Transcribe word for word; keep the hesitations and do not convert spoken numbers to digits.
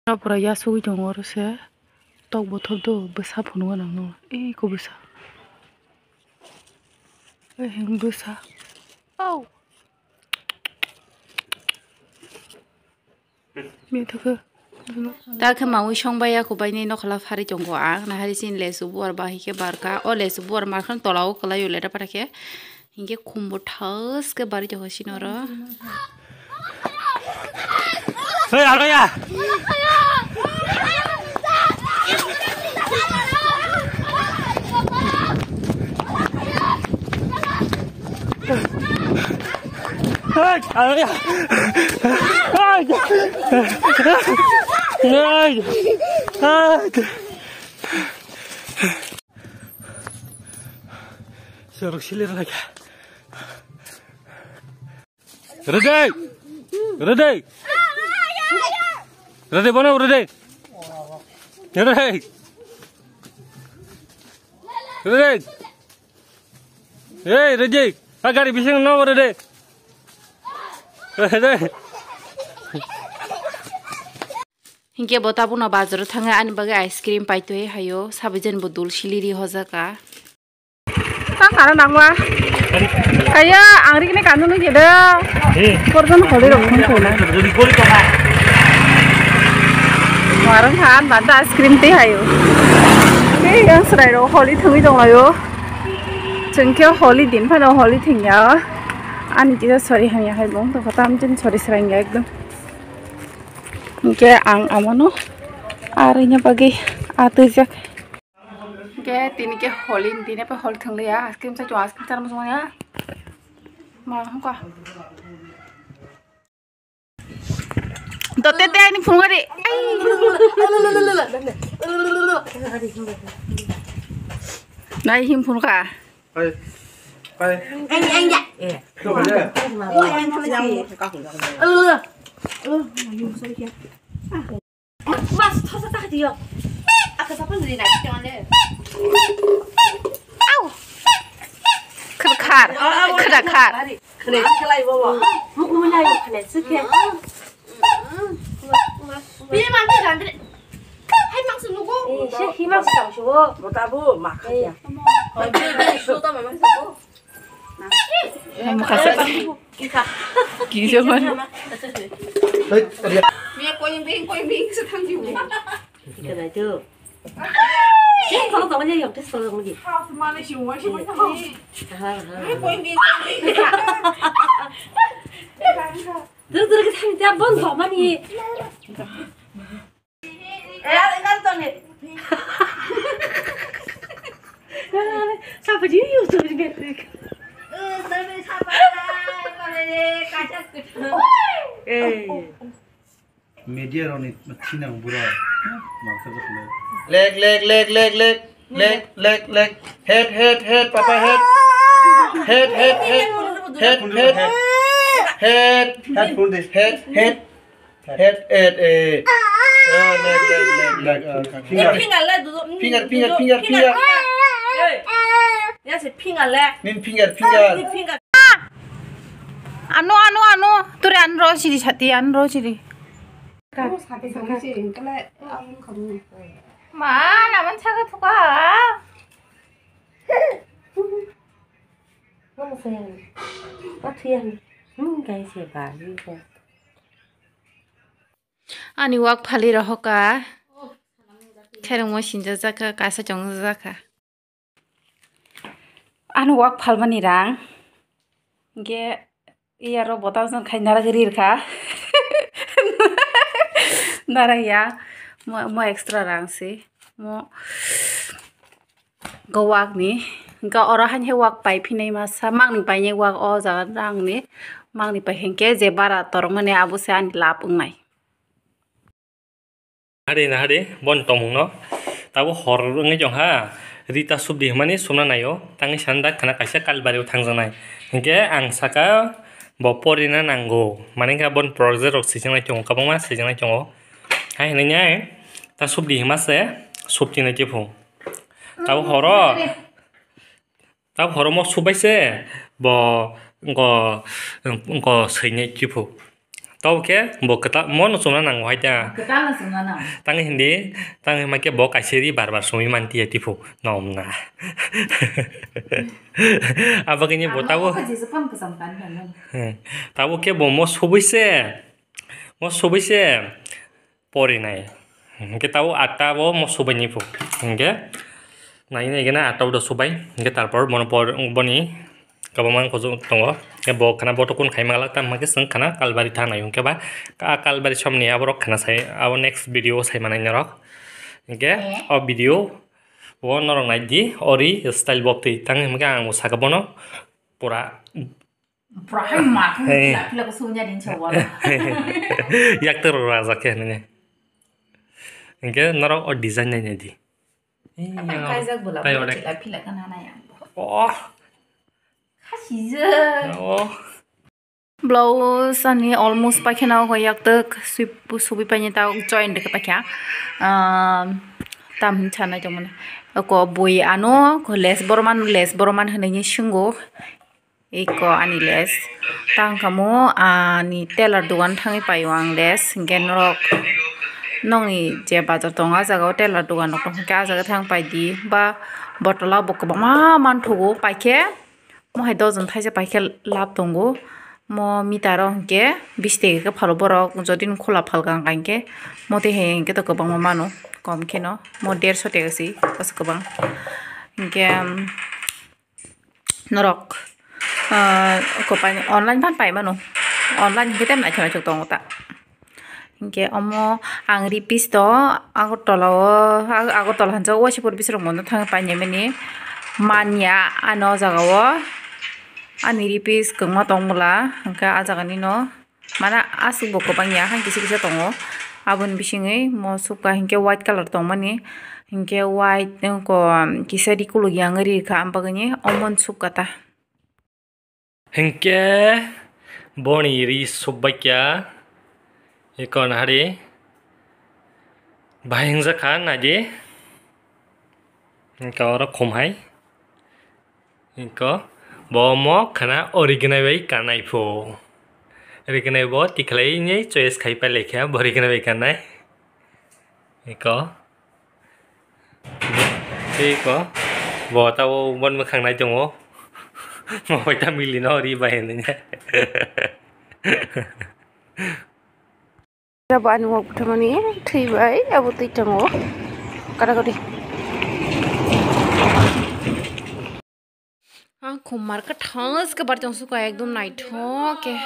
Pura yasugwi tongo oro se. Tok bothop do bwsa phunuk gwnang no. Eko bwsa. Eheng bwsa. Oh. Mithakhe. Ta khe maui song bai ya kubai ni nokhola phari tongo ang. Nahari sin lesu buar ba hike barka. O lesu buar markhan tola o kwlai o leda para khe. Hinkhe khumbo thas khe bari tongo sini oro. Hey, aro ya. Hey, aro ya. Hey. Hey. Hey. Sorok silir lagi. Ready? Ready? Ready, bono, ready? Ready? Ready? Hey, ready? Ha, gari bising no ready? Ready? Hinkhe bo tabukno bazaro thangwi ani bagwi ice cream paitwi haio, sabijen bo dul siliri hojaka. Ta sara nangma. Kaya ang rikni kanu nung jeda. Porjon holi rok phone khona. Warang khan banda ice cream tei hayo. Tei yang srai rok holi thangwi tong layo. Chwng khe holi din phano holi thangya. Ani kisa sori hamya hai bong to khatam jen sori srangya ekdom. Hinkhe ang amono arwina bagwi atwijak. Hinkhe tini khe holi ni tini pa holi thwng liya, ice cream sa chong ice cream sa muchung ya. Ma hokha. Dote te ani phungo de. Nai him phungo ka. Hai. Hai. Ang, ang, ya. Eh. Ito ba, ya? Oh, ang, ang, ang. Mas, thosa tak diyo. Aka sa pun dina kita ne. Au. Khar khar. Khar khar. Khne siklai bobo. Muk mulai khne sikhe. Bini mangsi randre. Hai mangsi nugo. Eh, se hi mangsi tang sugo. Mota bu makha ya. Hai bini sugo ta mangsi nugo. Mukha sa. Kisa. Kisa man. Hai, tadi. Mia koying bing koying bing se thang ju. Kisa na tu. Sing kalau tong aja yang tes kalau lagi. Mana sih, mana sih, mana sih. Koying bing koying bing. Dur dur kita minta bon kok mani. Sapa jadi YouTube ni? Eh. Media roni chinang bura. Lek, lek, lek, lek, lek. Lek, lek, lek. Head, head, head, papa head. Head, head, head. Head, head. Head, head. Head, head, eh. Ah, leg, leg, leg, leg. Ah, finger. Finger, leg, dudu. Finger, finger, dudu, finger, finger, finger. Finger. Eh. Ya, se finger, leg. Nin finger, finger. Ni finger. Ano, ano, ano. Tore ano ro siri sati, ano ro siri. Ka. Ano sati, sati, siri. Kale, ang kamu. Ma, naman saga thuka. Ano sayang. Ano sayang. Hmm, guys, ya, ba, ini, guys. Ani wak phali rohoka. Kherengmo sinjajak kha, kasa chongjak kha. Ani wak phalmani rang. Ge iyaro bota jang khai nara giri rkha. Nara ya. Mo, mo extra rang si. Mo go wak ni. Ga oro han he wak pai phinai masa. Mang ni pai ni wak o jaga rang ni. Mang ni pai hengke je bara torok mani abo se ani lap wngnai. Hari na hari, bon tongmung no. Tabo hor wngwi tong ha. Rita subdi hwnmani sumna naio. Tangwi sanda khana kaisa Kalbari o thangjaknai. Hinkhe ang saka bo porina nango. Mani kha bon project rok swijak nai tongo, kwbangma swijak nai tongo. Hai hinwi nai ta subdi hwnma se subti nai kiphung. Tabo horo. Tab horomo subai se bo ngo, ngo seinai kiphuk. Kau khe bo kwtal mo no chumna nango hai ta. Kwtal no chumna nang. Tang hindi, tang hima khe bo kaisa ri bar bar sumi man tiya tipo nom na. Abo khe ni bo tabo. Ang khe jesa phano kwcham kan kan. Hmm. Tabo khe bo mo subui se. Mo subui se. Porinai. Hingke tabo atta bo mo subai ni phu. Hingke nai nai gana atta bo subai. Hingke tarpor bono por boni kabangma kuchuk tongo. Hingke bo khana bo tokun khai manglak tam hingke chwng khana kalbari thanai hingke ba a kalbari somni aborok khana sai abo next video sai manai norok. Hingke o video o norok nai di ori style bok twi tang hingke ang saka bono pura Pura hai mathang Hey. Pila pila ko sunya din chawa. Yak ter raja khe nini. Hingke norok o design nai nai di. Apa kaijak bola tai pila ore. Pila pila kan hana yang. Oh. Khasi je. Oh. Blouse ani almost paikhe na o yak tek sui sui paini ta join de paikha. Um, tam hin chana jomon. Ko bui ano ko les borman les borman hinui singo. Iko ani les. Tang kamo ani tailor dogan thangwi paio ang les. Hingke norok nongni je bazar tongo, ah jaga o tailor dogan rok tong khe ah jaga thang pai di. Ba bottle o bo kwbangma manthogo paikhe. Mo hai dojon thaisa paikhe lab tongo. Mo meter o hingke bish teke khe phalo borok. Jodi no khola phalka hingke mo tei hai hingke to kwbangma mano. Kom kheno mo derso teke si bwswk kwbang. Hingke, um, Norok, ah, kopai online phan pai mano. Online hingke tem naithok naithok tongo ta. Hingke omo ang ripis to Agartala o, Ag-, Agartala hansa o waisipor bisrok mondo thang painai mani manya ano jaga o ani ripis kwbangma tong bwla hingke ah jaga ni no. Mana aswk bo kwbang ya, han kisa kisa tongo. Aboni bisingwi mo subka hinkhe white colour tongmani, hinkhe white, wngkha kisa ri kuluk ya wngwi rikha, am bagwini omo subka ta. Hinkhe boni ri subbaikya, eko nahari bahai wngjakha, naidi. Hinkhe oro khum hai. Eko, bo omo khana original bai kanai pho. Original bo tikhlai ni choice khai pai laikha, bo original bai kanai. Eko. Tei eko, bo tabo bon mwkhang nai tongo. Mo bai ta mili no ri bai hinwi. Abo ani wak bwtharmani thwi bai, abo twi tongo. Kada kadi. Ang khumar kwthang se bar tong suka ekdom naithok khe.